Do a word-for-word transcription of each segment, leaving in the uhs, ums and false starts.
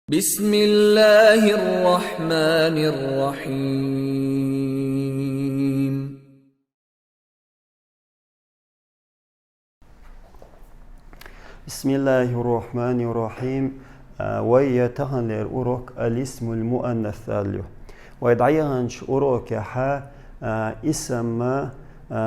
بسم الله الرحمن الرحيم. بسم الله الرحمن الرحيم. А, вай я таханлера урок алисмул муаннас аьлла ю. Вай дӀаяханчу урокехь, а, исам, а,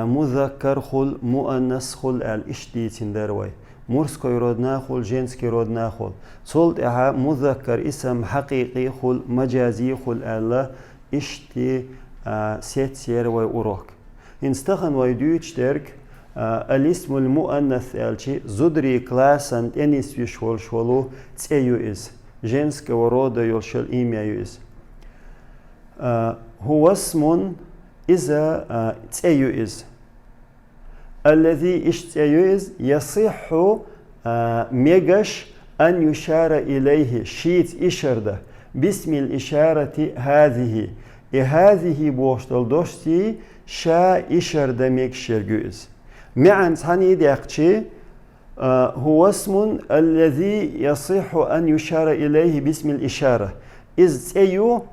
музаккар хуьлу, муаннас хуьлу аьлла иштта дийцина дара вай. Мужской род нах хуьлу, женский род нах хуьлу. Цул тӀаьхьа музаккар исам хьакъикъи хуьлу, мажази хуьлу аьлла, иштта, а, сецира вай урок. ХӀинца тахана вай дуьйцуш дерг, а, алисмул муаннас аьлчи зударий классан тӀе нисвеш волуш волу цӀе ю иза. Женского рода йолуш йолу имя ю иза. А, хӀувасмун, иза, а, цӀе ю иза. Аллази, иштта цӀе ю иза, ясихьхьу, а, мегаш, ан юшара илайхи, шийца ишар дан, бисмил ишарати хазихи. И хазихи бохуш долу дошций ша ишар дан мегаш ерг ю иза. МаьӀна цхьаьна даьккхичи, а, хӀувасмун, аллази ясихьхьу ан юшара илайхи бисмил ишара. Иза цӀе ю,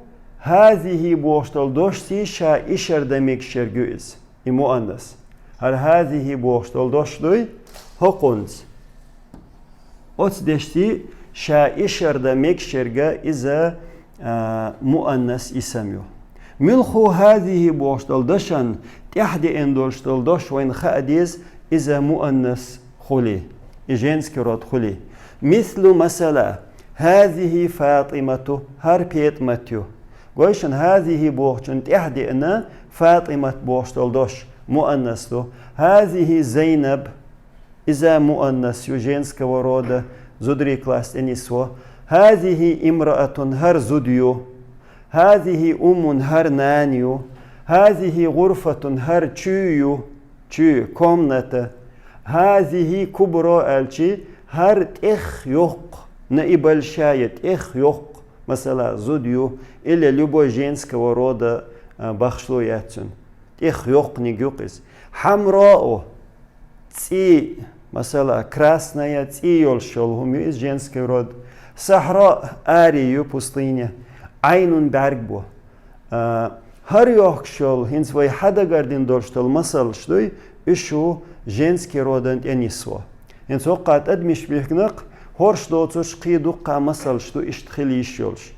хазихи бохуш долу дошций ша ишар дан мегаш ерг ю иза. И муаннас. ХӀара хазихи бохуш долу дош дуй, хӀокхунца. Оцу дешций ша ишар дан мегаш ерг иза, а, муаннас исам ю. Муьлхху хазихи бохуш долу дашан тӀаьхьа деана долуш долу дош вайна хаа деза, иза муаннас хуьлий, и женский род хуьлий. Мислу, масала, хазихи Фатимату, хӀара ПетӀамат ю. Гой шуна, хазихи бохучун тӀаьхьа деана Фатимат бохуш долу дош, муаннас ду. Хазихи Зайнаб, иза муаннас ю, женского рода, зударий класс тӀе нисво. Хазихи имраатун, хӀара зуда ю. Хазихи уммун, хӀара нана ю. Хазихи гӀурфатун, хӀара чуьйра ю. Чуьйра, комната. Хазихи кубро аьлчи, хӀара тӀех йоккха, наибальшая, тӀех йоккха, масала, зуда ю, или любой женского рода, а, бахьшло яц цуьнан. ТӀех йоккханиг ю-кх иза. Хьамраъу, цӀий, масала, красная, цӀий йолуш йолу хӀума ю иза, женский род. Сахьраъ, ари ю, пустыня. Ӏайнун бӀаьрг бу. А, хӀара йохкуш йолу, хӀинца вай хьадагардина долуш долу масалш дуй, уьш ю женский родан тӀе нисво. ХӀинца хӀокху тӀадамаш бихкинарх, хӀорш доцурш кхин дуккха масалш ду иштта хила йиш йолуш.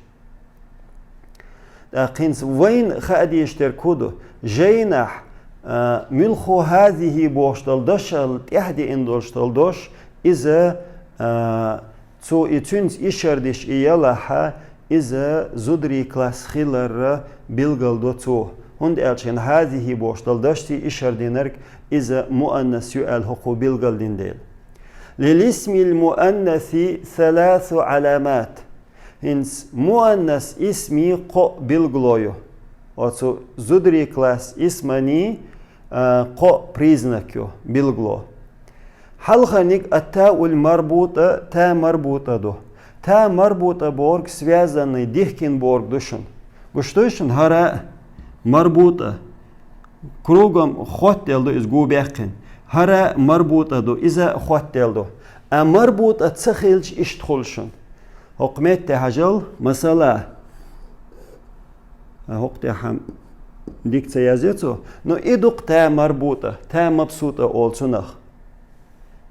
ТӀаккха хӀинца вайна хаа дезаш дерг хӀун ду? Жайнахь, а, муьлхху хазихи бохуш долу дашал тӀаьхьа деана долуш долу дош, иза, а, цо и цуьнца ишар деш и ялахь, иза зударий класс хиларра билгалдо цо. ХӀунда аьлча хазихи бохуш долу дашций ишар динарг иза муаннас ю аьлла хӀокхо билгалдина дела. Лилисмил муаннаси саласу Ӏаламат. ХӀинца муаннас исмий кхоъ билгало ю. Оцу зударий класс исманий, а, кхоъ признак ю, билгало. Хьалхарниг ат-таул марбутӀа, та марбутӀа ду. Та марбутӀа бохург связанный, дихкина бохург ду шуна. Гуш дуй шуна, хӀара марбутӀа. Кругом хоттаделла ду иза, гу баьккхина. ХӀара марбутӀа ду, иза хоттаделла ду. А марбутӀа ца хилча, иштта хуьлу шуна. ХӀокху метте хьажал, масала, а, хӀокху тӀехь дика ца язъе цо, но и ду-кх та марбутӀа, та мабсутӀа олу цунах.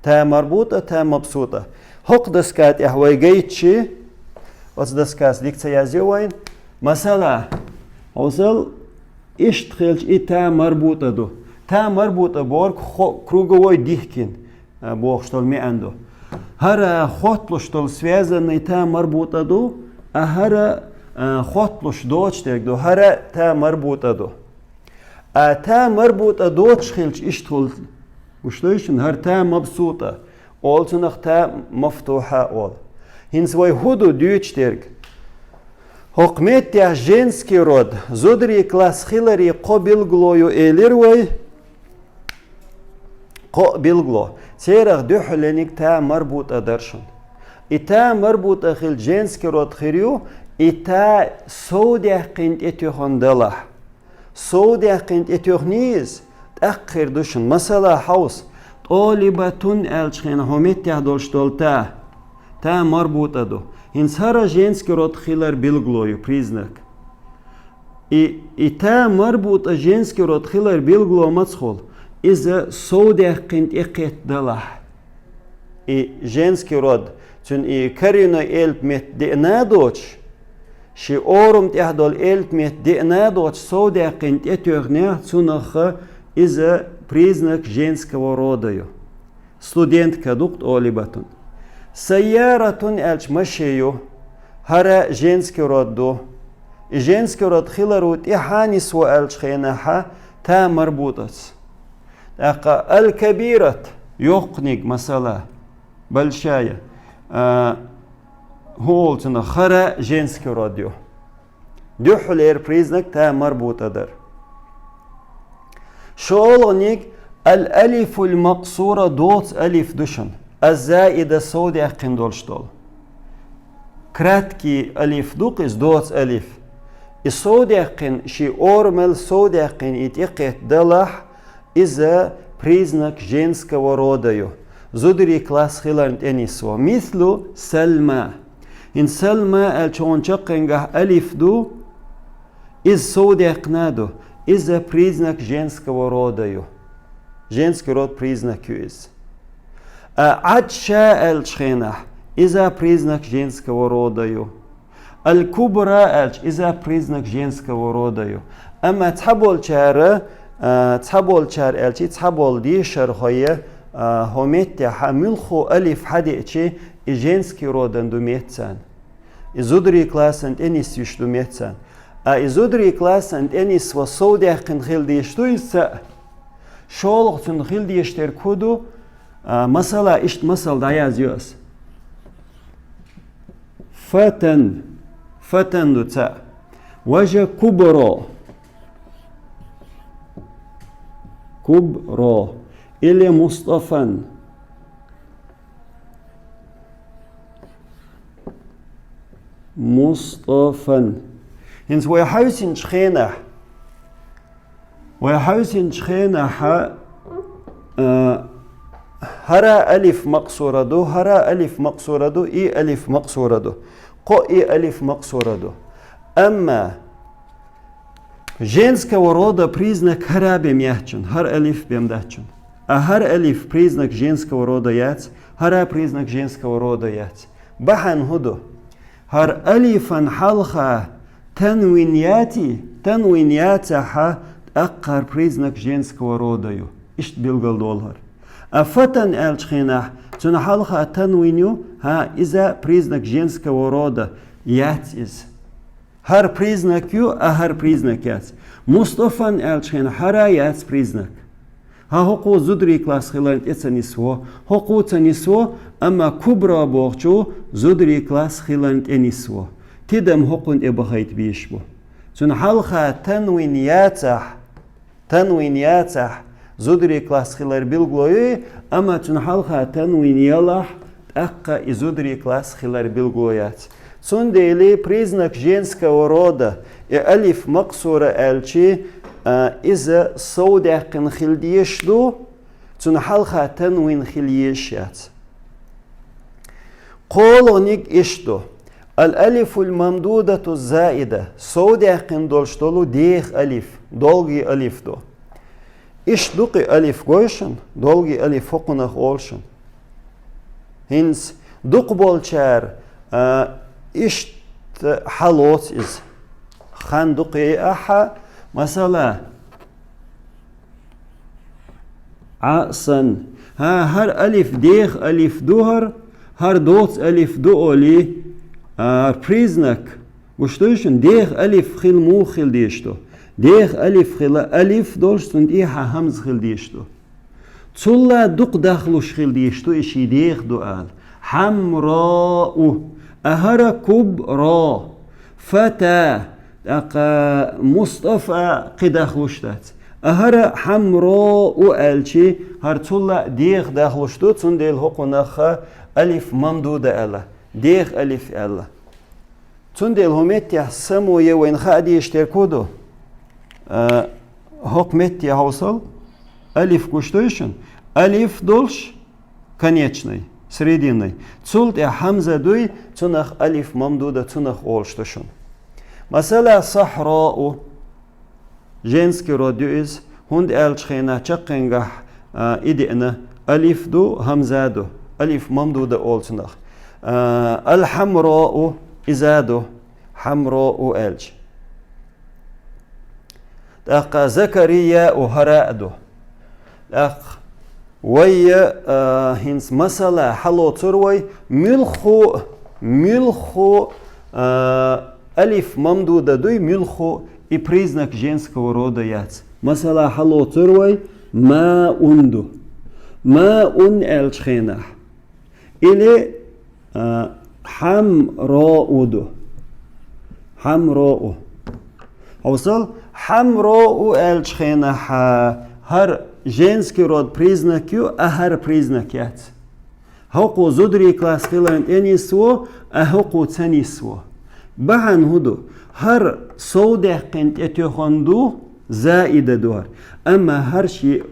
Та марбутӀа, та мабсутӀа. ХӀокху доска тӀехь вай гайтчи, оцу доскаца дика ца язъе вайна. Масала, хьовсал, иштта хилча, и та марбутӀа ду. Та марбутӀа бохург хо-, круговой дихкина, а, бохуш долу маьӀна ду. ХӀара хотталуш долу связанный та марбутӀа ду, а хӀара, а, хотталуш доцуш дерг ду, хӀара та марбутӀа ду. А та марбутӀа доцуш хилча, иштта хуьлу, гуш дуй шуна, хӀара та мабсутӀа олу, цунах та мафтухьа олу. ХӀинца вай хӀун ду дуьйцуш дерг? ХӀокху меттехь женский род, зударий класс хиларе кхо билгало ю элира вай. Кхо билгало. Церах дуьххьалерниг та марбутӀа дара шуна. И та марбутӀа хилча, женский род хир ю, и та сов даьккхина тӀетоьхна далахь. Сов даьккхина тӀетоьхний иза, тӀаккха хир ду шуна. Масала, хьовса, тӀолибатун аьллачу хенахь хӀокху меттехь долуш долу та, та марбутӀа ду. ХӀинца хӀара женский род хилар билгало ю, признак. И, и та марбутӀа женский род хилар билгало маца хула? Иза совдаьккхина тӀекхетта далахь. И женский род, цуьнан и коренной элп метта деана а доцуш, шен орам тӀехь долу элп метта деана а доцуш, совдаьккхина тӀетоьхнехь, цунах иза признак женского рода ю. Студентка ду-кх, тӀолибатун. Сайяратун аьлча машен ю, хӀара женский род ду. И женский род хиларо тӀаьхьа нисво аьллачу хенахьа та марбутӀаца. ТӀаккха аль-кабират, йоккханиг, масала, большая, а, хӀун олу цунах, хӀара женский род ю. Дуьххьалера признак та марбутӀа дара. ШолгӀаниг аль-алифуль-макъсура, доцу алиф ду шуна, аз-заида, совдаьккхина долуш долу. Краткий алиф ду-кх иза, доцу алиф. И совдаьккхина, шен орамал совдаьккхина и тӀекхетта далахь, иза признак женского рода ю, зударий класс хиларна тӀенисво. Мислу Салма. ХӀинца Салма аьлча хьуна чаккхенгахь алиф ду, иза совдаьккхина а ду. Иза признак женского рода ю. Женский род признак ю иза. А Ӏадша аьллачу хенахь, иза признак женского рода ю. Аль-кубра аьлча, иза признак женского рода ю. Амма цхьаболчара, а, цхьаболчара аьлча, цхьаболу дешархой, а, хӀо меттехьа муьлххо алиф хьадеъча, и женский родан ду меттан. И зударий классан тӀенисвеш ду меттан. А и зударий классан тӀенисво совдаьккхина хила дезаш ду иза цхьаъ. ШолгӀа цунна хила дезаш дерг хӀун ду? А, масала, иштта масал дӀаязйо ас. Фатан. Фатан ду цхьаъ. Важа кубро. Кубро. Или Мустафан. Мустафан. ХӀинца вай хьаьвсинчу хенахь, вай хьаьвсинчу хенахь, а, хӀара алиф макъсура ду, хӀара алиф макъсура ду, и алиф макъсура ду, кхо и алиф макъсура ду. Амма женского рода признак хӀара бен яц шуна, хӀара алиф бен дац шуна. А хӀара алиф признак женского рода яц, хӀара признак женского рода яц. Бахьана хӀун ду? ХӀара алифан хьалха танвин яций, танвин яцахьа, тӀаккха хӀара признак женского рода ю. Иштта билгалдолу хӀара. А фатан аьллачу хенахь, цунна хьалха танвин ю, хӀа, иза признак женского рода яц иза. ХӀара признак ю, а хӀара признак яц. Мустафан аьллачу хенахь хӀара яц признак. ХӀа, хӀокхо зударий класс хиларна тӀе ца нисво, хӀокхо ца нисво, амма кубра бохучо зударий класс хиларна тӀе нисво. Тидам хӀокхунна тӀе бахайта бийш бу. Цунна хьалха танвин яцахь, танвин яцахь, зударий класс хилар билгало ю, амма цунна хьалха танвин ялахь, тӀаккха и зударий класс хилар билгало яц. Цундела признак женского рода, и алиф макъсура аьлчи, а, иза совдаьккхина хила дезаш ду, цунна хьалха танвин хила езаш яц. КхоалгӀаниг иштта ду. Аль-алифуль-мамдудату заида, совдаьккхина долуш долу деха алиф, долгий алиф ду. Иштта дукха алиф гой шуна, долгий алиф хӀокхунах олу шуна. ХӀинца дукха болчара, а, иштта хьалоцу иза. Хан дукха яй ахьа, масала, Ӏа сан. ХӀа, хӀара алиф деха алиф ду хӀара, хӀара доцу алиф ду олий, а, признак. Гуш дуй шуна, деха алиф хила муха хила дезаш ду? Деха алиф хила, алиф долуш, цунна тӀехьа хьамза хила дезаш ду. Цулла дукха дахлуш хила дезаш ду и ший деха ду ала. Хьамроу. А хӀара кубро. Фата. ТӀаккха Мустафа кхин дахлуш дац. А хӀара хьамроу аьлчи, хӀара цулла деха дахлуш ду, цундела хӀокхунах алиф мамдуда аьлла, деха алиф аьлла. Цундела хӀу меттехь само е вайна хаа дезаш дерг хӀун ду? А, хӀокху метте хьовсал, алиф гуш дуй шуна? Алиф долуш, конечный. Срединный. Цул тӀехьа хьамза дуй, цунах алиф мамдуда, цунах олуш ду шуна. Масала, сахьроу, женский род ю иза, хӀунда аьлча хенахь чаккхенгахь, а, и деана алиф ду, хьамза ду, алиф мамдуда олу цунах. А, алхьамроу иза ду, хьамроу аьлча. ТӀаккха Закарияу, хӀара а ду. ТӀаккха вай, а, хӀинца масала хьалоцур вай, муьлххо, муьлххо, а, алиф мамдуда дуй, муьлххо и признак женского рода яц. Масала хьалоцур вай, маун ду. Маун аьлча хенахь. Или, а, хьамроу ду. Хьамроу. Хьовсал, хьамроу аьлча хенахь, а, хӀара женский род признак ю, а хӀара признак яц. ХӀокхо зударий класс хиларна тӀе нисво, а хӀокхо ца нисво. Бахьана хӀун ду? ХӀара совдаьккхина тӀетоьхна ду, заида ду хӀара. Амма хӀара ши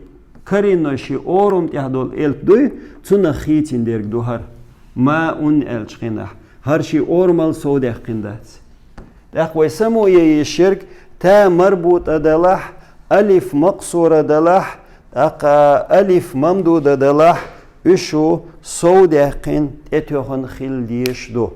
коренной, ши орам тӀехь долу элп дуй, цунах хийцина дерг ду хӀара. Маун аьлча хенахь, хӀара ши орамал совдаьккхина дац. ТӀаккха вай самое йиш ерг, та марбутӀа далахь, алиф макъсура далахь, тӀаккха алиф мамдуда далахь, уьш шу совдаьккхина тӀетоьхна хила дезаш ду.